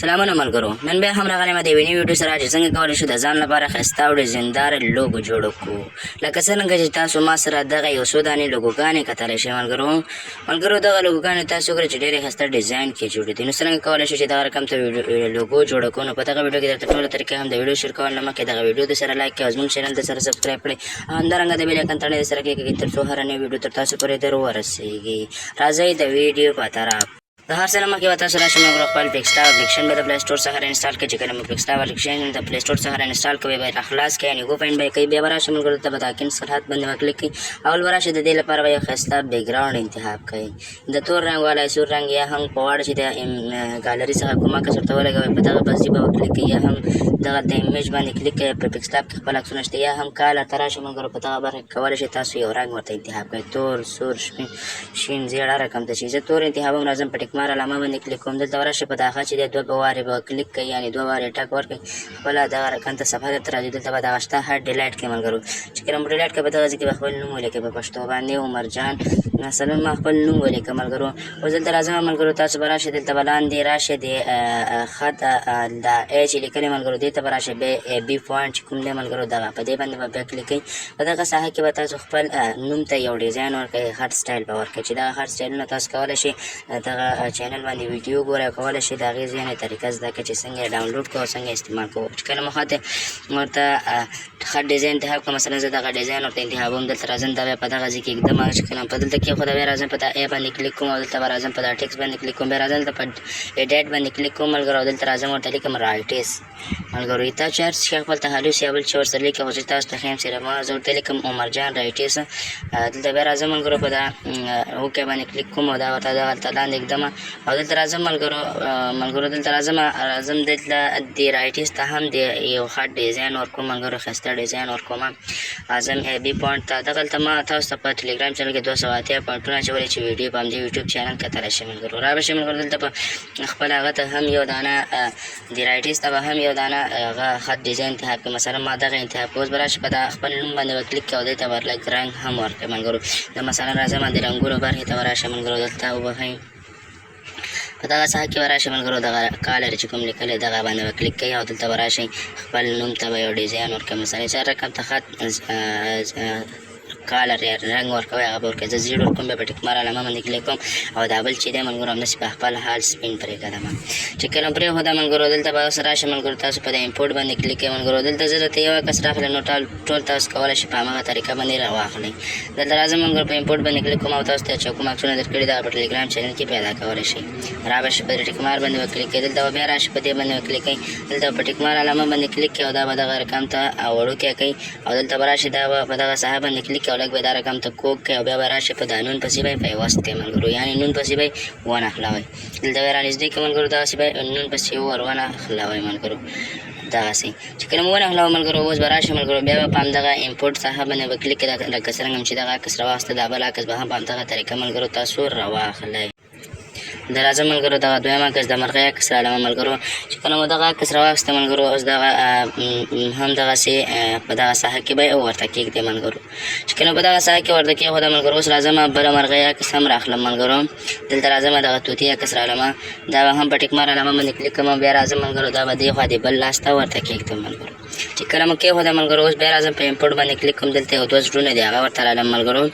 سلامونه ملګرو، نن بیا هم راغلی ما د یوې نوې ویډیو سره چې څنګه کولی شو د ځان لپاره ښایسته او ډیزایندار لوګو جوړ کړو. لکه څرنګه چې تاسو ما سره دغه یو څو دانې لوګوګانې کتلی شئ. ملګرو دغه لوګوګانې تاسو وګورئ چې ډېرې ښایسته ډیزاین کې جوړې دي. نو څرنګه کولی شو چې دغه رقم ته لوګو جوړ کړو؟ نو په دغه ویډیو کې درته ټوله طریقه هم د ویډیو شیر کولو له مخکې دغه ویډیو د سره لایک کړئ او زموږ چینل د سره سبسکرایب کړئ او همدارنګه د بیل ایکن تڼۍ د سره کېکاږئ تر څو هره نوې ویډیو تر تاسو پورې در ورسېږي. راځئ د ویډیو په طرف. د هر څه له مخکې به تاسو راشئ ملګرو، خپل پکسټا اپلیکیشن به د پلی سټور څخه انسټال کړئ. چې کله مو پکسټا اپلیکیشن د پلی سټور څخه انسټال کوئ، به راخلاص کړئ، یعنې اوپن به یې کوئ. بیا به راشئ ملګرو ته به د اکن سرحد باندې به کلیک کړئ. اول به راشئ، د دې لپاره به یو ښایسته بیکګراونډ انتخاب کړئ، د تور رنګ والا، سور رنګ، یا هم په واړه چې د ګالري څخه کوم عکس ورته ولګوئ، په دغه بسي به کلیک کړئ، یا هم دغه د ایمیج باندې کلیک کړئ، په پکسټاپ کې خپل عکسونه شته، یا هم کالر ته راشئ ملګرو، په دغه برخه کې کولی شئ تاسو یو رنګ ورته انتخاب کړئ، تور، سور، شین، زیړ، هر رقم ته چې. زه تور انتخابوم. راځم، په ټیکمار علامه باندې کلیک کوم. دلته ورشه، په دغه چې دی دوه وارې به کلیک کوي، یعنې دوه وارې ټک ورکړئ، خپله دغه رقم ته صفحه درته راځي. دلته به دغه شته هر ډیلایټ کې ملګرو، چې کله مو ډیلایټ کړئ، په دغه ځای کې به خپل نوم ولیکئ په پښتو باندې، عمر جان مثلا ما خپل نوم ولیکه ملګرو. اوس دلته راځم ملګرو، تاسو به راشئ، دلته به لاندې راشئ، د خط د ای چې لیکلی ملګرو، دې ته به راشئ، بیا ای بي فونټ چې کوم دی ملګرو، دغه په دې باندې به بیا کلیک کوئ. په دغه ساحه کې به تاسو خپل نوم ته یو ډیزاین ورکړئ، خط سټایل به ورکړئ، چې دغه خط سټایلونه تاسو کولی شئ دغه چینل باندې ویډیو ګورئ او کولی شئ د هغې ځینې طریقه زده کړئ چې څنګه یې ډاونلوډ کړو او څنګه یې استعمال کړو. چې کله مو خط ورته خط ډیزاین انتخاب کړو، مثلا زه دغه ډیزاین ورته انتخابوم، دلته راځم، دا بیا په دغه ځای کې ږدم. چې کله په دلته کې خو دا بیا راځم، په دا ای باندې کلیک کوم او دلته به راځم، په دا ټیکس باندې کلیک کوم. بیا راځم، دلته په ایډیټ باندې کلیک کوم ملګرو او دلته راځم، ورته لیکم رایټس. ملګرو، تا چې هر څه خپل تخلص یا بل څه ورسره لیکم، خو چې تاسو ته ښیم سره ما زه ورته لیکم عمر جان رایټس. دلته بیا راځم ملګرو، په دا اوکې باندې کلیک کوم او دا ورته دغلته لاندې ږدم او دلته راځم ملګرو، دلته راځم، دلته د رایټس ته هم د یو ښه ډیزاین ورکوم ملګرو، ښایسته ډیزاین ورکوم. راځم ای بي پوینټ ته. دغلته ما تاسو ته په ټلګرام چینل کې 280 پوینټونه اچولي چې ویډیو په همدې یوټیوب چینل کتلی شئ ملګرو. را به شئ ملګرو، دلته په خپل هغه ته هم یو دانه د رایټیز ته به هم یو دانه هغه خط ډیزاین انتخاب کړم، مثلا ما دغه انتخاب کړ. اوس به راشي، په دا خپل نوم باندې به کلیک کړي او دې ته به لږ رنګ هم ورکړي ملګرو. د مثلا راځم، د رنګونو برخې ته به راشم ملګرو، دلته ووهئ، په دغه ساحه کې به راشئ ملګرو، دغه کالر چې کوم لیکلی دغه باندې به کلیک کوي او دلته به راشئ، خپل نوم ته به یو ډیزاین ورکړئ، مثلا چې هر رقم ته خط کالر یا رنګ ورکوي هغه به ورکوي. زه زیړ ورکوم، بیا په ټیکمار علامه باندې کلیک کوم او دا بل چې دی ملګرو، همداسې په خپل حال سپین پرېږدم. چې کله پرېښوده ملګرو، دلته به اوس راشي ملګرو، تاسو په د امپورټ باندې کلیک کوئ ملګرو. دلته زه درته یو عکس راخلم، نو ټول تاسو کولی شئ په هماغه طریقه باندې راواخلئ. دلته راځم ملګرو، په امپورټ باندې کلیک کوم او تاسو ته چې کوم عکسونه درکړي دغه په ټلګرام چینل کې پیدا کولی شئ. را به شي، په ټیکمار باندې به کلیک کوئ، دلته به بیا راشي، په دې باندې به کلیک کوئ، دلته په ټیکمار علامه باندې کلیک کوئ او دا به دغه رقم ته وړوکی کوئ او دلته به راشي، دا به په دغه ساحه باندې کلیک کوي او لږ به دا رقم ته کوږ کوي او بیا به راشي، په دا نون پسې به یې پیوست کوي ملګرو، یعنې نون پسې به یې ونښلوئ. دلته به یې رانږدې کړي ملګرو، دغسې به یې نون پسې ور ونښلوئ ملګرو. دغسې چې کله مو ونښلوه ملګرو، اوس به راشي ملګرو، بیا به په همدغه امپورټ ساحه باندې به کلیک کړئ. لکه څرنګه چې دغه عکس راواخیسته، دا بل عکس به هم په همدغه طریقه ملګرو تاسو راواخلئ. د راځم ملګرو، دغه دویم عکس د مرغۍ عکس رالمه ملګرو. چې کله مو دغه عکس راواخیسته ملګرو، اوس دغه هم دغسې په دغه ساحه کې به یې ورته کېږدئ ملګرو. چې کله په دغه ساحه کې ورته کېښوده ملګرو، اوس راځم، بله مرغۍ عکس هم راخلم ملګرو. دلته راځم، دغه طوطي عکس رالمه، دا به هم په ټیکمار علامه باندې کلیک کوم. بیا راځم ملګرو، دا به دې خوا دې بل لاس ته ورته کېږدم ملګرو. چې کله مو کېښوده ملګرو، اوس بیا راځم، په امپورټ باندې کلیک کوم. دلته یو دوه زړونه دي، هغه ورته رالم ملګرو.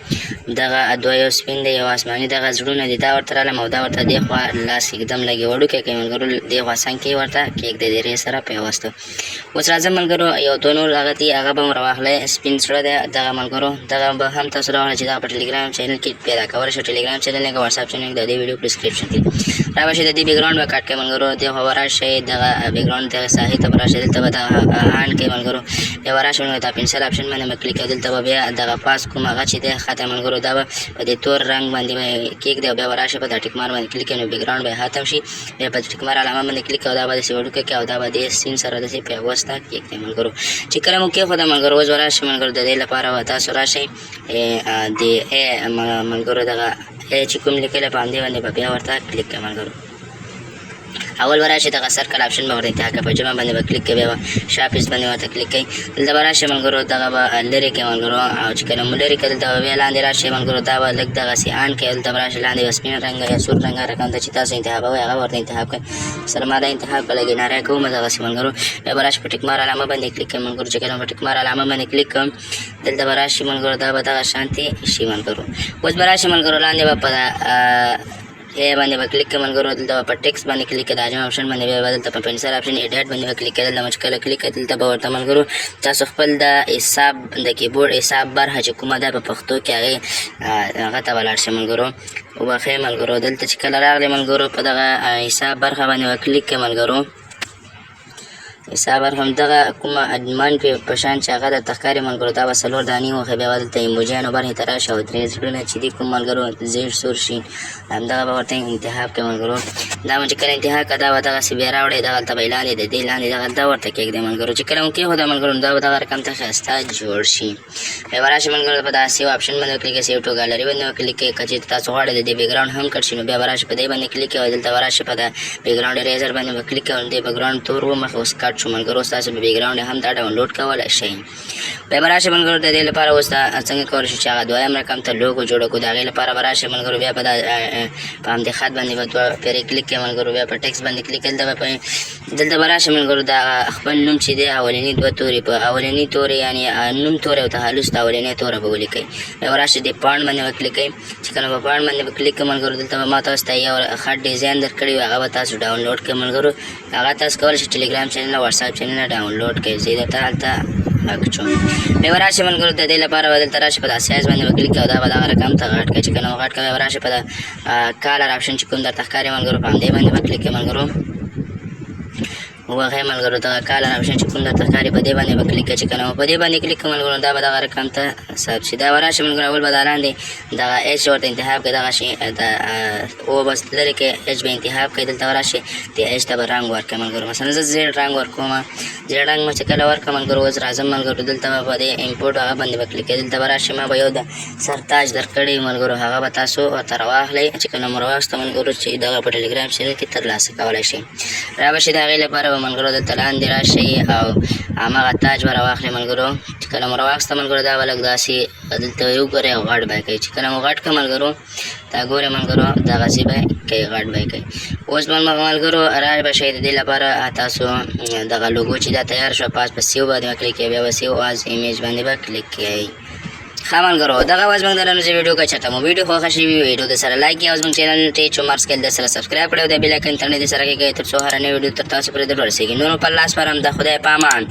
دغه دوه، یو سپین دی، یو آسماني، دغه زړونه دي، دا ورته رالم او دا ورته دې خوا لاس کېږدم، لږ یې وړوکی کوي ملګرو، دې خوا څنګ کې ورته کېږدی د رې سره پیوسته. اوس راځم ملګرو، یو دوه نور هغه دي، هغه به هم راواخلئ. سپین زړه دی دغه ملګرو، دغه به هم تاسو راواخلئ چې دغه په ټلګرام چینل کې پیدا کولی شئ. ټلګرام چینل لینک، واتساپ چینل د دې ویډیو په ډسکرپشن کې. را به شئ، د دې بیکګراونډ به کټ کړئ ملګرو. دې خوا به راشئ، دغه بیکګراونډ دغه ساحې ته به راشئ، دلته به دغه آن کوي ملګرو. بیا به راشئ ملګرو، دا پنسل اپشن باندې به کلیک کوئ. دلته به بیا دغه پاس کوم هغه چې دی ختم ملګرو، دا به په دې تور رنګ باندې به کېږدئ او بیا به راشئ، په دا ټیکمار باندې کلیک کوئ، نو بیکګراونډ به یې ختم شي. بیا په ټیکمار علامه باندې کلیک کوئ او دا به داسې وړوکی کوي او دا به دې سین سره داسې پیوسته کېږدئ ملګرو. چې کله مو کېښوده ملګرو، اوس به راشئ ملګرو، د دې لپاره به تاسو راشئ د ای ملګرو، دغه ای چې کوم لیکلی په همدې باندې به بیا ورته کلیک کوئ ملګرو. اول به راشي دغه سرکل آپشن به ورته انتها کړئ، په جمع باندې به کلیک کوي، بیا به شاپیس باندې ورته کلیک کوي. دلته به راشي ملګرو دغه به لرې کوي ملګرو، او چې کله مو لرې کړه دلته به بیا لاندې راشي ملګرو، دا به لږ دغسې آن کوي. دلته به راشي لاندې به سپین رنګ یا سور رنګ رقم ته چې تاسو انتخابوئ هغه ورته انتخاب کړئ. سره ما دا انتخاب کړه، لږ ناره کوم دغسې ملګرو. بیا به راشي په ټیکمار علامه باندې کلیک کوي ملګرو. چې کله په ټیکمار علامه باندې کلیک کوم دلته به راشي ملګرو، دا به دغه شانتې شي ملګرو. اوس به راشي ملګرو لاندې به په ای باندې به کلیک کوي ملګرو، دلته به په ټیکس باندې کلیک کوي، د جمع آپشن باندې بیا به دلته په پنسل آپشن ایډیټ باندې به کلیک کوي. دلته مو چې کله کلیک کوي دلته به ورته ملګرو تاسو خپل د حساب د کیبورډ حساب برخه چې کومه ده په پښتو کې هغې هغه ته به لاړ شئ ملګرو. وبخښئ ملګرو، دلته چې کله راغلې ملګرو په دغه حساب برخه باندې به کلیک کوي ملګرو. حساب هم دغه کومه اډمن په شان چې هغه درته ښکاري ملګرو، دا به څلور دانې وښیي. بیا به دلته ایموجیانو برخې ته راشي او درې زړونه چې دي کوم ملګرو زیړ سور شي همدغه به ورته انتخاب کړي ملګرو. دا مو چې کله انتخاب کړه دا به دغسې بیا راوړئ، دغلته به یې لاندې د دې لاندې دغلته ورته کښېږدئ ملګرو. چې کله مو کښېښوده ملګرو نو دا به دغه رقم ته ښایسته جوړ شي. بیا به راشي ملګرو په دغه سیو آپشن باندې وکلیک کړئ، سیو ټو ګالري باندې وکلیک کړئ. که چېرته تاسو غواړئ د دې بیکګراونډ هم کټ شي نو بیا به راشي په دې باندې کلیک کړئ او دلته به راشي په دا بیکګراونډ اریزر باندې به کلیک کړئ او دې بیکګراونډ تور و مخ اوس کټ شو ملګرو، اوس تاسو به بیکګراونډ هم دا ډاونلوډ کولی شئ. بیا به راشي ملګرو د دې لپاره اوس دا څنګه کولی شو چې هغه دویم رقم ته لوګو جوړه کړو، د هغې لپاره به راشي ملګرو بیا په دا په همدې خط باندې به دوه پیرې کلیک کړئ ملګرو، بیا په ټیکس باندې کلیک کړئ. دلته به راشي ملګرو دا خپل نوم چې دی اولني دوه توري په اولني توري یعنی نوم توري او تخلص ته اولنی توره به ولیکئ. بیا به راشي د پاڼ باندې به کلیک کړئ. چې کله په پاڼ باندې به کلیک کړئ ملګرو دلته به ما تاسو ته یو ښه ډیزاین درکړی وي، هغه به تاسو ډاونلوډ کړئ ملګرو. هغه تاسو کولی شئ ټلګرام چینل او واتساپ چینل ډاونلوډ کړئ، زه یې درته هلته اچوم. بیا به راشي ملګرو د دې لپاره به دلته راشي په دا سایز باندې به کلیک کړئ او دا به دغه رقم ته غټ کړئ. چې کله مو غټ کړئ بیا به راشي په دا کالر آپشن چې کوم درته ښکاري ملګرو په همدې باندې به کلیک کړئ ملګرو. وبخښئ ملګرو، دغه کالر آپشن چې کوم درته ښکاري په دې باندې به کلیک کړئ. چې کله مو په دې باندې کلیک کړئ ملګرو دا به دغه رقم ته ثبت شي. دا به راشي ملګرو اول به دا لاندې دغه ایچ ورته انتخاب کړئ، دغه شي دا او بس لرې کړئ، ایچ به انتخاب کړئ. دلته به راشي دې ایچ ته به رنګ ورکړئ ملګرو. مثلا زه زیړ رنګ ورکوم، زیړ رنګ مو چې کله ورکړ ملګرو اوس راځم ملګرو دلته به په دې امپورټ هغه باندې به کلیک کړئ. دلته به راشي ما به یو د سرتاج درکړی ملګرو، هغه به تاسو ورته راواخلئ. چې کله مو راواخیسته ملګرو چې دغه په ټلګرام چینل کې ترلاسه کولی شئ. را به شي د هغې لپاره به ملګرو دلته لاندې راشئ او هماغه تاج به راواخلئ ملګرو. چې کله مو راواخیسته ملګرو دا به لږ داسې دلته یې وګورئ او غټ به یې کوي. چې کله مو غټ کړ ملګرو دا ګورئ ملګرو دغسې به یې کوي، غټ به یې کوي. اوس به ملګرو را به شئ د دې لپاره تاسو دغه لوګو چې دا تیار شوه پاس په سیو باندې به کلیک کوئ، بیا به سیو از ایمیج باندې به کلیک کوئ. ښه ملګرو دغه وه زموږ د نن ورځې ویډیو. که چېرته مو ویډیو خوښه شوې وي ویډیو د سره لایک کړئ او زموږ چینل ټیچ عمر سکیل د سره سبسکرایب کړئ او د بیل آیکن تڼۍ د سره کېږئ تر څو هره نوې ویډیو تر تاسو پورې در ورسېږي. نورو په الله سپارم، د خدای په امان.